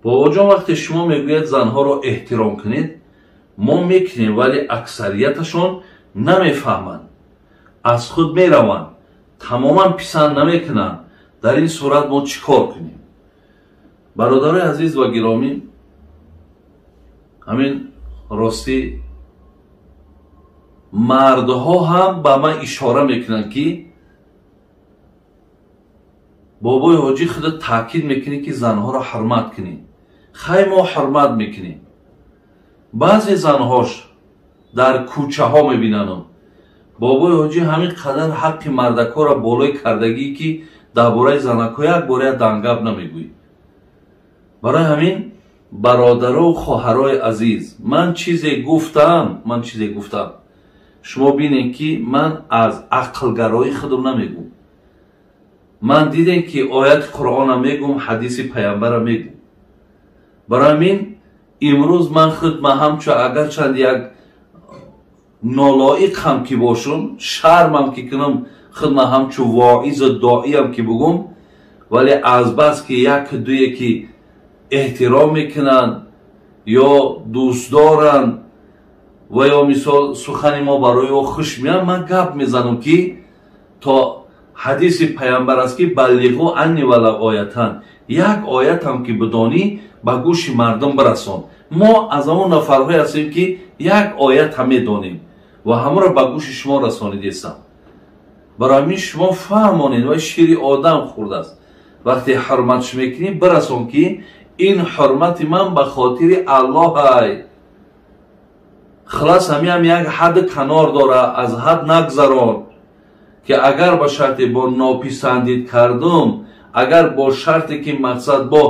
Бобоҷон, вақте шумо мегӯяд занҳоро эҳтиром кунед, мо мекунем, вале аксарияташон намефаҳманд, аз худ мераванд, тамоман писанд намекунанд. Дар ин сурат мо чӣ кор кунем? Бародарои азиз ва гиромӣ, ҳамин ростӣ мардҳо ҳам ба ман ишора мекунанд, ки бобои ҳоҷӣ худат таъкид мекунӣ, ки занҳоро ҳурмат кунӣ. Хай, мо ҳурмат мекунем. Баъзе занҳош дар кӯчаҳо мебинанам, бобои ҳоҷӣ ҳамин қадар ҳаққи мардакҳоро болои кардагӣ, ки дар бораи занакҳо як бора як дангап намегӯӣ. Барои ҳамин бародару хоҳарои азиз, ман чизе гуфтам, ман чизе гуфтам, шумо бинед, ки ман аз ақлгароии худам намегӯм. Ман дидем, ки ояти Қуръона мегӯм, ҳадиси паямбара мегӯм. Барои ҳамин имрӯз ман худ ман ҳамчун агарчанд як нолоиқ ҳам ки бошум, шармам ки кунам, худ ман ҳамчун воизу доиям ки бугум, вале азбас ки як дуе ки эҳтиром мекунанд ё дӯст доранд ва ё мисол сухани мо барои ё хуш меяд, ман гап мезанам, ки то ҳадиси паямбар аст, ки баллиғу анни валав оятан, як оятам ки бидонӣ ба гӯши мардум бирасон. Мо аз ҳамон нафарҳое ҳастем, ки як оят ҳам медонем ва ҳамонро ба гӯши шумо расонидесам. Барои ҳамин шумо фаҳмонед, ва шири одам хӯрдааст. Вақте ҳурматш мекунӣ, бирасон, ки ин ҳурмати ман ба хотири Аллоҳ ай. Хулас, ҳамиам як ҳадди канор дора, аз ҳад нагзарон, ки агар ба шарте бо нописандид кардум, агар бо шарте ки мақсад бо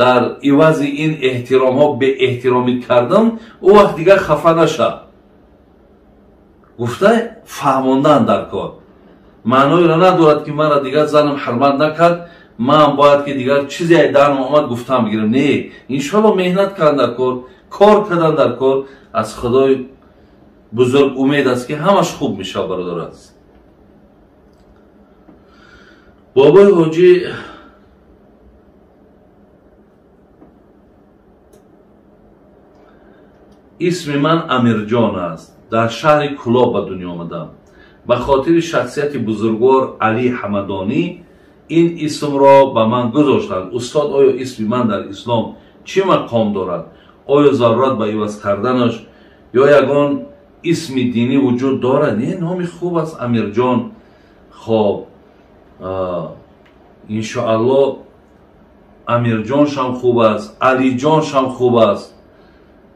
дар ивази ин эҳтиромҳо беэҳтиромӣ кардам, ӯ вақт дигар хафа наша. Гуфта фаҳмондан дар кор маъноеро надорад, ки маро дигар занам ҳурмат накард, ман бояд ки дигар чизе ай дарам омад гуфтам бигирам. Не, иншоалло меҳнат кардан дар кор, кор кардан дар кор, аз Худои бузург умед аст, ки ҳамаш хуб мешавад, бародар азиз. Бобои ҳоҷӣ исми ман Амирҷон аст. Дар шаҳри Кулоб ба дунё омадам. Ба хотири шахсияти бузургвор Али Ҳамадонӣ ин исмро ба ман гузоштанд. Устод, оё исми ман дар ислом чӣ мақом дорад? Оё зарурат ба иваз карданаш ё ягон исми динӣ вуҷуд дорад? Не, номи хуб аст Амирҷон. Хоб, иншоалло Амирҷоншам хуб аст, Алиҷоншам хуб аст.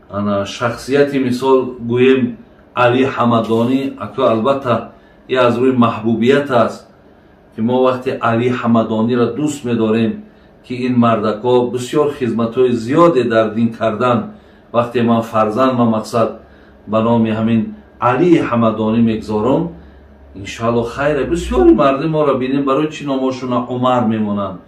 Ана шахсияти мисол гӯем Али Ҳамадонӣ, аку албатта и аз рӯи маҳбубият аст, ки мо вақте Али Ҳамадониро дӯст медорем, ки ин мардакҳо бисёр хизматҳои зиёде дар дин кардан. Вақте ман фарзанд ма мақсад ба номи ҳамин Али Ҳамадонӣ мегзорам, иншоалло хайре. Бисёри мардум моро бинем, барои чӣ номошона Умар мемонанд,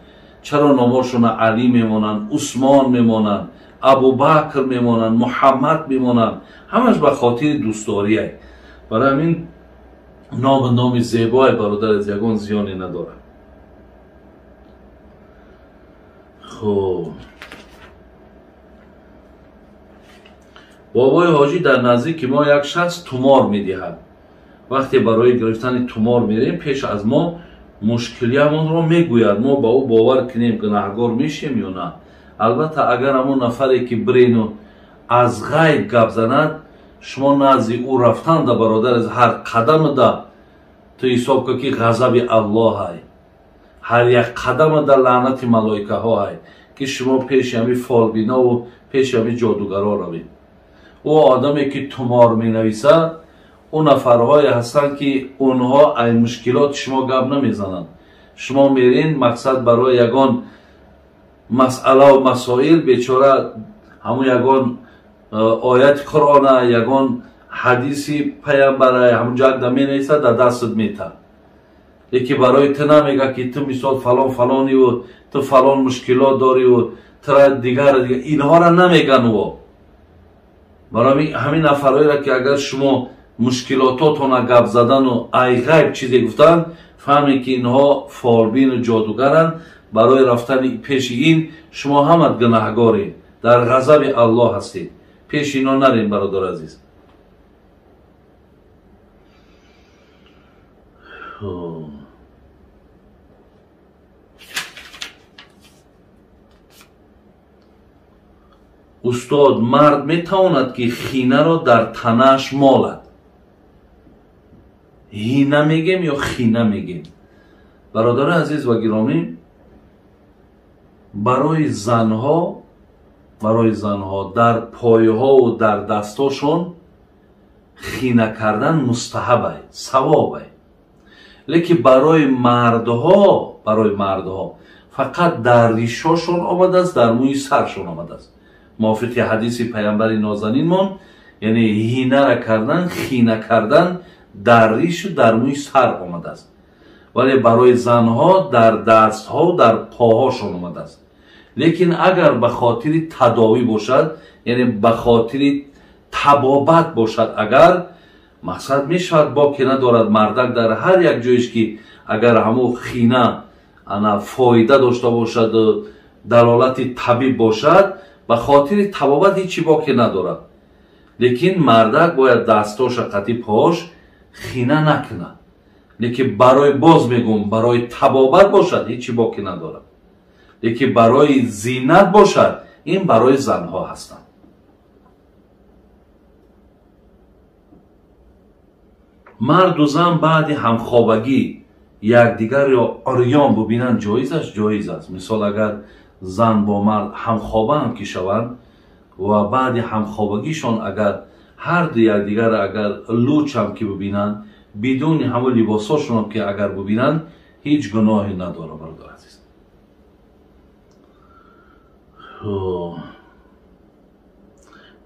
чаро номошона Али мемонанд, Усмон мемонанд, Абубакр мемонанд, Муҳаммад мемонанд, ҳамаш ба хотири дӯстдориай. Барои ҳамин номи зебое, бародар, аз ягон зиёне надорад. Хуб, бобои ҳоҷӣ, дар наздики мо як шахс тумор медиҳад. Вақте барои гирифтани тумор мерем, пеш аз мо мушкилиамонро мегӯяд. Мо ба ӯ бовар кунем, гунаҳгор мешем ё на? Албатта, агар ҳамон нафаре ки бирену аз ғайб гап занад, шумо назди ӯ рафтанда, бародар, аз ҳар қадамда ту ҳисоб кун, ки ғазаби Аллоҳ ай, ҳар як қадамда лаънати малоикаҳо ай, ки шумо пеши ҳамин фолбинову пеши ҳамин ҷодугаро равед. Ӯ одаме ки тумор менависад, ӯ нафарҳое ҳастанд, ки онҳо ай мушкилоти шумо гап намезананд. Шумо мерин мақсад барои ягон масъалаву масоил, бечора ҳамун ягон ояти Қуръона, ягон ҳадиси паямбара ҳамун ҷагда менависад, дар дастат метаҳад, лекин барои ту намега, ки ту мисол фалон фалониву ту фалон мушкилот дориву тура дигар дигар, инҳоро намеган ӯ. Барои ҳамин нафарҳоеро, ки агар шумо мушкилототона гап задану ай ғайб чизе гуфтанд, фаҳмед, ки инҳо фолбину ҷодугаранд. Барои рафтани пеши ин шумо ҳамат гунаҳгоред, дар ғазаби Аллоҳ ҳастед. Пеши ино нарем, бародар азиз. Устод, мард метавонад ки хинаро дар танааш молад? Ҳина мегем ё хина мегем? Бародари азиз ва гиромӣ, барои занҳо дар пойҳову дар дастошон хина кардан мустаҳабай, савобай. Лекин барои мардҳо фақат дар ришошон омадааст, дар мӯи саршон омадааст. Мувофиқи ҳадиси паямбари нозанинмон, яъне ҳинара кардан, хина кардан дар ришу дар мӯи сар омадааст. Вале барои занҳо дар дастҳо, дар поҳошон омадааст. Лекин агар ба хотири тадовӣ бошад, яъне ба хотири табобат бошад, агар мақсад мешавад, боке надорад. Мардак дар ҳар як ҷоиш ки агар ҳамун хина ана фоида дошта бошад, далолати табиб бошад, ба хотири табобат ҳеҷ боке надорад. Лекин мардак бояд дастоша қатъи пош хина накунад. Лекин барои, боз мегӯм, барои табобат бошад ҳеҷ боке надорад. Лекин барои зинат бошад, ин барои занҳо ҳастанд. Марду зан баъди ҳамхобагӣ якдигарро урён бубинанд ҷоиз аст? Ҷоиз аст. Мисол, агар зан бо мард ҳамхобаам ки шаванд ва баъди ҳамхобагишон агар ҳарду якдигарро агар лучам ки бубинанд, бидуни ҳамон либосҳошонам ки агар бубинанд, ҳеҷ гуноҳе надорад, бародар азиз.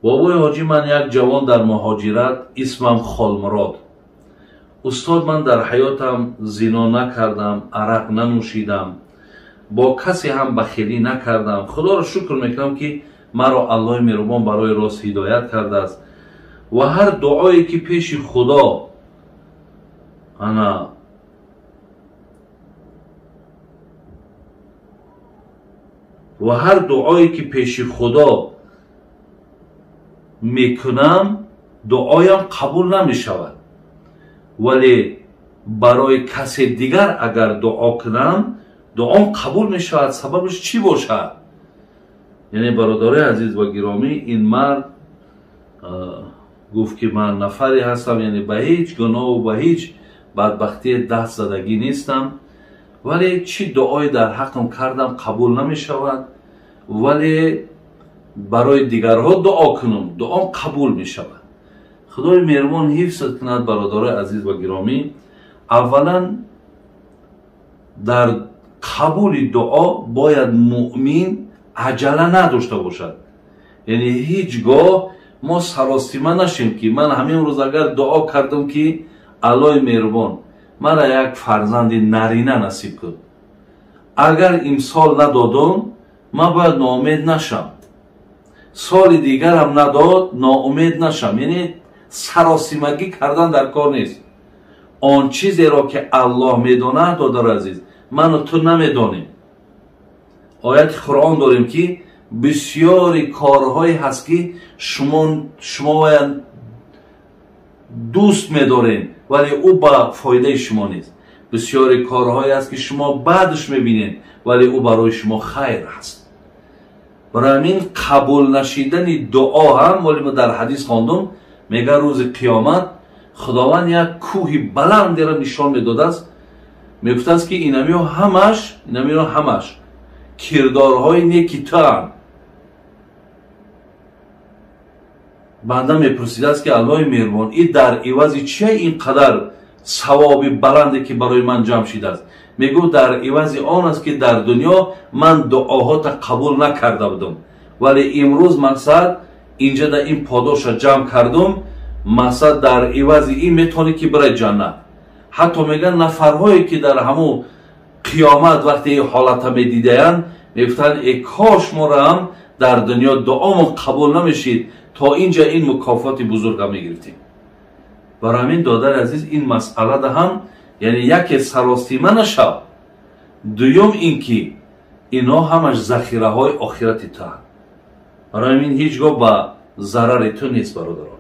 Бобои ҳоҷӣ, ман як ҷавон дар муҳоҷират, исмам Холмурод. Устод, ман дар ҳаётам зино накардам, арақ нанӯшидам, бо касе ҳам бахилӣ накардам. Худоро шукр мекунам ки маро Аллоҳи меҳрубон барои рост ҳидоят кардааст ва ҳар дуое ки пеши Худо ана ва ҳар дуое ки пеши Худо мекунам, дуоям қабул намешавад. Вале барои касе дигар агар дуо кунам, дуом қабул мешавад. Сабабаш чӣ бошад? Яъне бародарои азиз ва гиромӣ, ин мард гуфт ки ман нафаре ҳастам, яъне ба ҳеҷ гуноҳу ба ҳеҷ бадбахтие даст задагӣ нестам, вале чӣ дуое дар ҳаққам кардам қабул намешавад, вале барои дигарҳо дуо кунам, дуом қабул мешавад. Худои меҳрубон ҳифзат кунад, бародарои азиз ва гиромӣ. Аввалан дар қабули дуо бояд муъмин аҷала надошта бошад. Яъне ҳеҷ гоҳ мо саросима нашем ки ман ҳамин рӯз агар дуо кардам ки Аллоҳи меҳрубон мара як фарзанди нарина насиб кун, агар имсол надодум, ман бояд ноумед нашам, соли дигарам надод, ноумед нашам. Яъне саросимагӣ кардан дар кор нест. Он чизеро ки Аллоҳ медонад, додари азиз, ману ту намедонем. Ояти Қуръон дорем ки бисёри корҳое ҳаст ки шумо бояд дӯст медоред, вале ӯ ба фоидаи шумо нест. Бисёри корҳое ҳаст ки шумо баъдаш мебинед, вале ӯ барои шумо хайр аст. Барои ҳамин қабул нашидани дуо ҳам, вале мо дар ҳадис хондум, мега рӯзи қиёмат Худованд як кӯҳи баландеро нишон медодааст, мегуфтааст ки инамиё ҳамаш кирдорҳои неки туанд. Банда мепурсидааст ки Аллоҳи меҳрубон, ин дар ивази чия ин қадар савоби баланде ки барои ман ҷамъ шидааст? Мегӯ дар ивази он аст ки дар дунё ман дуоҳота қабул накарда будам, вале имрӯз мақсад инҷа дар ин подоша ҷамъ кардум, мақсад дар ивази ин метавонӣ ки бирай ҷаннат. Ҳатто мегӯянд нафарҳое ки дар ҳамун қиёмат вақте ин ҳолата медидаянд, мегуфтанд э кош моро ҳам дар дунё дуомон қабул намешид, то инҷа ин мукофоти бузурга мегирифтем. Барои ҳамин додари азиз, ин масъалада ҳам яъне яке саросима нашав, дуюм ин ки Ино ҳамаш захираҳои охирати туанд. Барои ҳамин ҳеҷ гоҳ ба зарари ту нест, бародарон.